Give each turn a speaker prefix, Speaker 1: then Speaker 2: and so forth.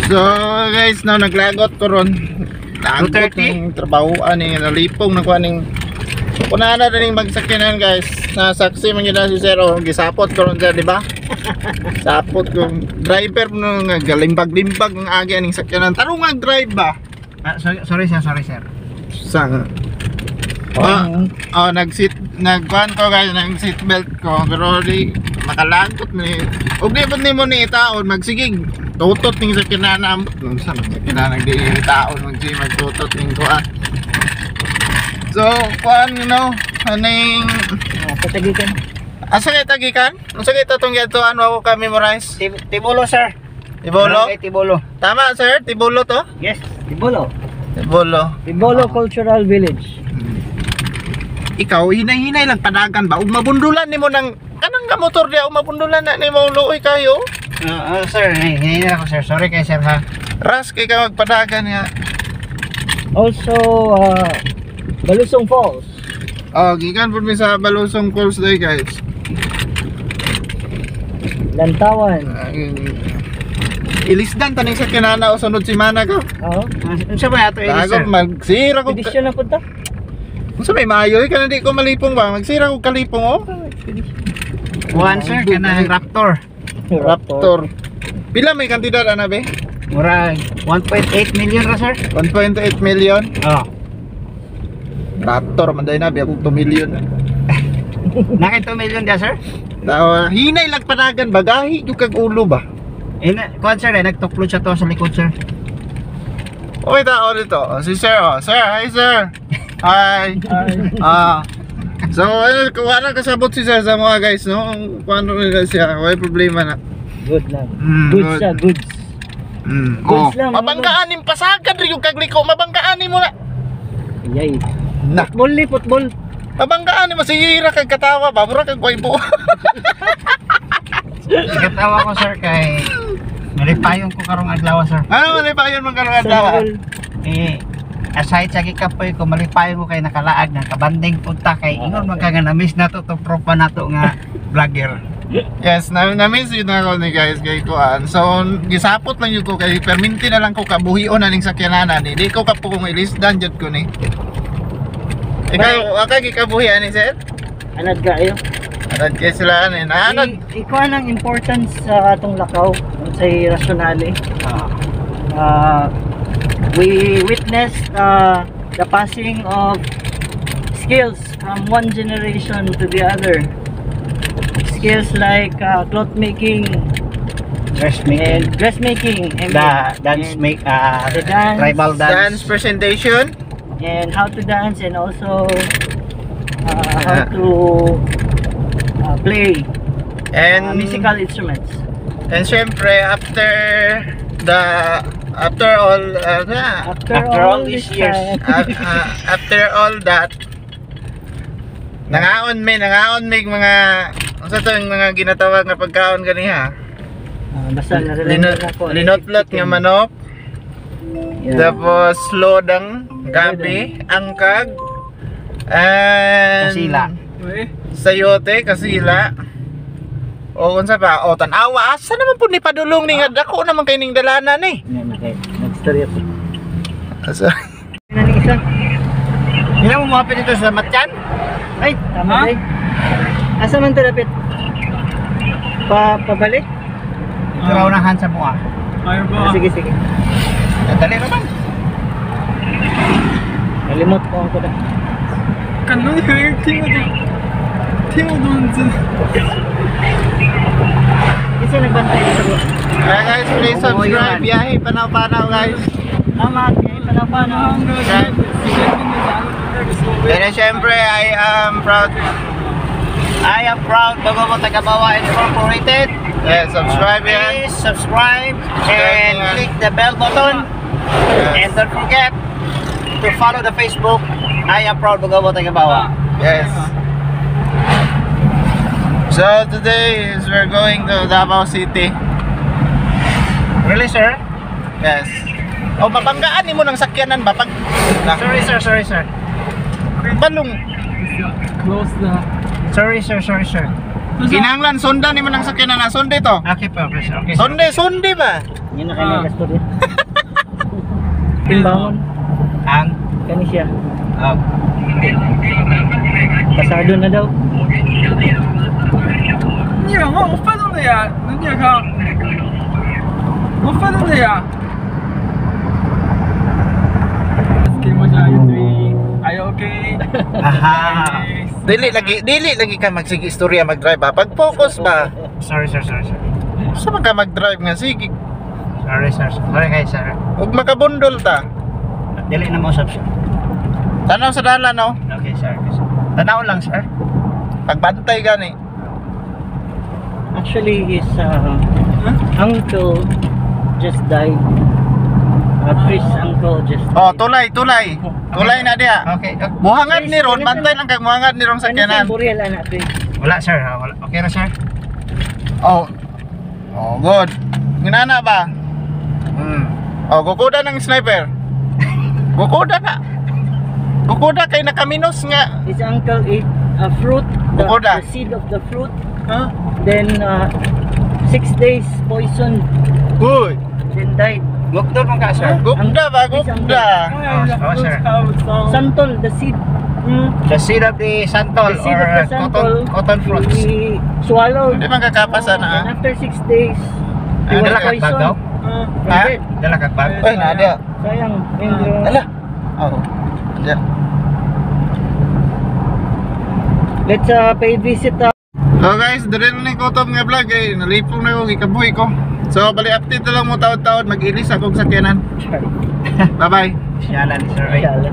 Speaker 1: So guys, no, naglagot ko ron. Lagot
Speaker 2: 2:30?
Speaker 1: ng trabahoan ni nalipong na kuha ning kuna na rin magsakyanan, guys. Nasaksi man yun na si sir, oh, gisapot ko ron sir, di ba? Sapot ko driver no nga galimbag-limbag ang agi aning sakyanan. Tarong nga drive ba?
Speaker 2: Ah, sorry, sorry sir, sorry sir.
Speaker 1: Sa Ah, oh, nag-seat nagkuan ko guys, nag seat belt ko pero di makalagot ni. Ug di pud nimo ni itaon magsigig. Tutot ning sa kinana ambot nung sa kinana di itaon magsi magtutot ning kuan. So, kuan no, aning
Speaker 3: Ah, patagikan.
Speaker 1: Asa kay tagikan? Unsa kay tatong giadtuan wa ko ka memorize?
Speaker 2: Tibolo, sir.
Speaker 1: Tibolo?
Speaker 2: Barangay Tibolo.
Speaker 1: Tama sir, Tibolo to?
Speaker 2: Yes.
Speaker 3: Tibolo.
Speaker 1: Tibolo.
Speaker 3: Tibolo Cultural Village.
Speaker 1: Ikaw hinay-hinay lang padagan ba ug mabundulan nimo ng kanang ka motor diya ug mabundulan na nimo, luoy kayo.
Speaker 2: Ah, sir, hinay na ako, sir. Sorry kay sir ha.
Speaker 1: Ras kay ka magpadagan nga.
Speaker 3: Also, Balusong Falls.
Speaker 1: Oh, gikan pud mi sa Balusong Falls day, guys.
Speaker 3: Lantawan.
Speaker 1: Ilisdan taning sa kinana o sunod semana ka.
Speaker 3: Oo.
Speaker 2: Ah, unsa ba ato ini,
Speaker 1: Dago
Speaker 2: sir?
Speaker 1: magsira ko.
Speaker 3: Expedition na punta.
Speaker 1: Unsa may maayo ka na di ko malipong ba? Magsira ko kalipong oh.
Speaker 2: Kuan sir, kanang Raptor.
Speaker 1: Raptor. Pila may kantidad ana be?
Speaker 2: Murag 1.8 million ra, sir.
Speaker 1: 1.8 million.
Speaker 2: Oh.
Speaker 1: Raptor man day na biya kog 2 million.
Speaker 2: Naka 2 million dia, sir?
Speaker 1: Tawa, hinay lang padagan bagahi jud kag ulo ba?
Speaker 2: Eh, na, kuan sir, eh, nagtuklod siya to sa likod, sir.
Speaker 1: Okay, tao dito. Oh, si sir, oh. Sir, hi sir. Hi. Ah. So, ayun, kuha na kasabot si sir sa mga guys, no? Kung ano nila siya, may problema na.
Speaker 3: Good lang.
Speaker 1: Good.
Speaker 3: Goods siya, goods.
Speaker 1: Oh.
Speaker 3: Goods lang, mga
Speaker 1: Mabangkaan ning pasagad rin yung kagliko, mabangkaan mo na.
Speaker 3: Yay.
Speaker 1: Na.
Speaker 3: Football ni, football.
Speaker 1: Mabangkaan mo sira kag katawa ba, mura kag waybo.
Speaker 2: Katawa ko, sir, kay nalipayon ko karong adlaw, sir.
Speaker 1: Ano man pa yun mga karong adlaw?
Speaker 3: Sa goal.
Speaker 2: Eh, aside sa gikapoy ko, malipayon ko kay nakalaag na kabanding punta kay ingon man ka nga na-miss nato tong tropa nato nga vlogger.
Speaker 1: Yes, na na-miss yun ako ni guys kay kuan. So, gisapot lang yun ko kay perminti na lang ko kabuhion na ning sakyanan ni. Di ko kapo kung ilisdan jud ko ni. Ikaw, wa ka gikabuhi ani sir?
Speaker 3: Anad kayo.
Speaker 1: Anad kay sila ani. Naanad.
Speaker 3: Ikaw ang importance sa atong lakaw unsay rasyonale.
Speaker 2: Ah.
Speaker 3: We witnessed the passing of skills from one generation to the other. Skills like cloth making
Speaker 2: Dressmaking,
Speaker 3: and dressmaking and,
Speaker 2: the dance
Speaker 3: and,
Speaker 2: make
Speaker 3: the dance,
Speaker 2: tribal dance.
Speaker 1: Dance presentation.
Speaker 3: And how to dance and also how to play
Speaker 1: And
Speaker 3: musical instruments.
Speaker 1: And syempre after all na,
Speaker 3: After,
Speaker 2: After all these
Speaker 3: this
Speaker 2: years.
Speaker 3: time,
Speaker 1: after all that nangaon mi mga unsa to yung mga ginatawag nga pagkaon ganiha?
Speaker 3: Basta na-remember na ko.
Speaker 1: Linotlot nga manok, tapos lodang gabi, angkag, and
Speaker 2: Kasila.
Speaker 1: Sayote, kasila. O unsa pa? O tan-awa, asa naman pud ni padulong ni nga dako naman kay ning dalanan ni.
Speaker 3: Yan, okay. Nag-story ako.
Speaker 1: Asa?
Speaker 3: Ano ni isa?
Speaker 2: Hindi mo muhapit dito sa Matyan?
Speaker 3: Ay, tama, eh. Asa man to dapit? Pabalik?
Speaker 2: Ito raw unahan sa mua.
Speaker 3: Ah, sige, sige.
Speaker 2: Dali naman.
Speaker 3: Nalimot ko ang kuda.
Speaker 4: 感动的听不懂，听不懂真的。
Speaker 3: Isa nagbantay sa buwan.
Speaker 1: Kaya guys, please
Speaker 2: Oo,
Speaker 1: subscribe.
Speaker 2: yun.
Speaker 1: Biyahe panaw-panaw guys.
Speaker 3: Tama, kaya panaw-panaw.
Speaker 1: And then, syempre, I am proud.
Speaker 2: I am proud Bagobo Tagabawa Incorporated.
Speaker 1: Yeah, subscribe yan.
Speaker 2: Please subscribe and
Speaker 1: yan.
Speaker 2: Click the bell button. And
Speaker 1: Yes.
Speaker 2: don't forget to follow the Facebook I am proud Bagobo Tagabawa.
Speaker 1: Yes. So today is we're going to Davao City.
Speaker 2: Really, sir?
Speaker 1: Yes. O mabanggaan nimo ng sakyanan ba pag na,
Speaker 2: Sorry, sir, sorry, sir.
Speaker 1: Balong
Speaker 4: Close the.
Speaker 2: Sorry, sir, sorry, sir.
Speaker 1: Kinahanglan sundan nimo ng sakyanan na sundi to.
Speaker 2: Okay po, okay, sir. Okay, sir.
Speaker 1: Sundi, sundi ba?
Speaker 3: Yun na kanya kastorya. Timbangon.
Speaker 2: Ang
Speaker 3: Kani siya.
Speaker 2: Oh,
Speaker 3: Pasado na daw.
Speaker 4: 你我我发动的呀，你看，我发动的呀。Okay, what are you doing? Are you okay?
Speaker 2: Aha.
Speaker 1: Dili lagi ka magsige istorya mag-drive ba. Pag focus ba.
Speaker 2: Sorry, sir, sorry, sorry.
Speaker 1: Sa man ka mag-drive nga sige.
Speaker 2: Sorry, sir. Sorry kay sir.
Speaker 1: Ug makabundol ta.
Speaker 2: Dili na mo usab, sir.
Speaker 1: Tanaw sa dalan no.
Speaker 2: Okay, sir. Okay, sir. Tanaw lang, sir.
Speaker 1: Pagbantay gani.
Speaker 3: Actually, his uncle just died. Chris' uncle just died.
Speaker 1: Oh, tulay, tulay. Tulay na diha.
Speaker 2: Okay.
Speaker 1: Muhangad ni ron, bantay lang kag muhangad ni ron sa
Speaker 3: Ano siyang
Speaker 1: kanan.
Speaker 3: burial, anak, Chris?
Speaker 2: Wala, sir. Ah, wala. Okay na, sir.
Speaker 1: Oh. Oh, good. Ginana ba? Oh, kukuda ng sniper. Kukuda na. Kukuda kay nakaminos nga.
Speaker 3: His uncle ate a fruit,
Speaker 1: Bukoda.
Speaker 3: the seed of the fruit.
Speaker 4: Huh?
Speaker 3: Then, 6 days poisoned,
Speaker 1: Good.
Speaker 3: then died.
Speaker 2: Gukdol man ka, sir.
Speaker 1: Gugda ba, gugda.
Speaker 2: Oh, sir.
Speaker 3: Santol, the seed.
Speaker 2: The seed of the santol
Speaker 3: The seed
Speaker 2: or
Speaker 3: of the santol,
Speaker 2: cotton fruits.
Speaker 3: He swallowed.
Speaker 1: Hindi man kakapasa na.
Speaker 3: And
Speaker 1: Ah.
Speaker 3: after 6 days, he
Speaker 1: Ah,
Speaker 3: was
Speaker 2: Dala kag bag daw?
Speaker 3: poisoned. And
Speaker 1: Ha?
Speaker 3: dead.
Speaker 2: Dala kag bag?
Speaker 1: Uy, na dia.
Speaker 3: Sayang.
Speaker 1: Ala. Oh. Dia.
Speaker 3: Let's pay visit
Speaker 1: So guys, dire na ni kutob nga vlog eh. Nalipong na ko gikabuhi ko. So bali update na lang mo taod-taod mag-ilis akong sakyanan. Bye-bye.
Speaker 2: Siya lang, sir. Ay.
Speaker 3: Inshallah.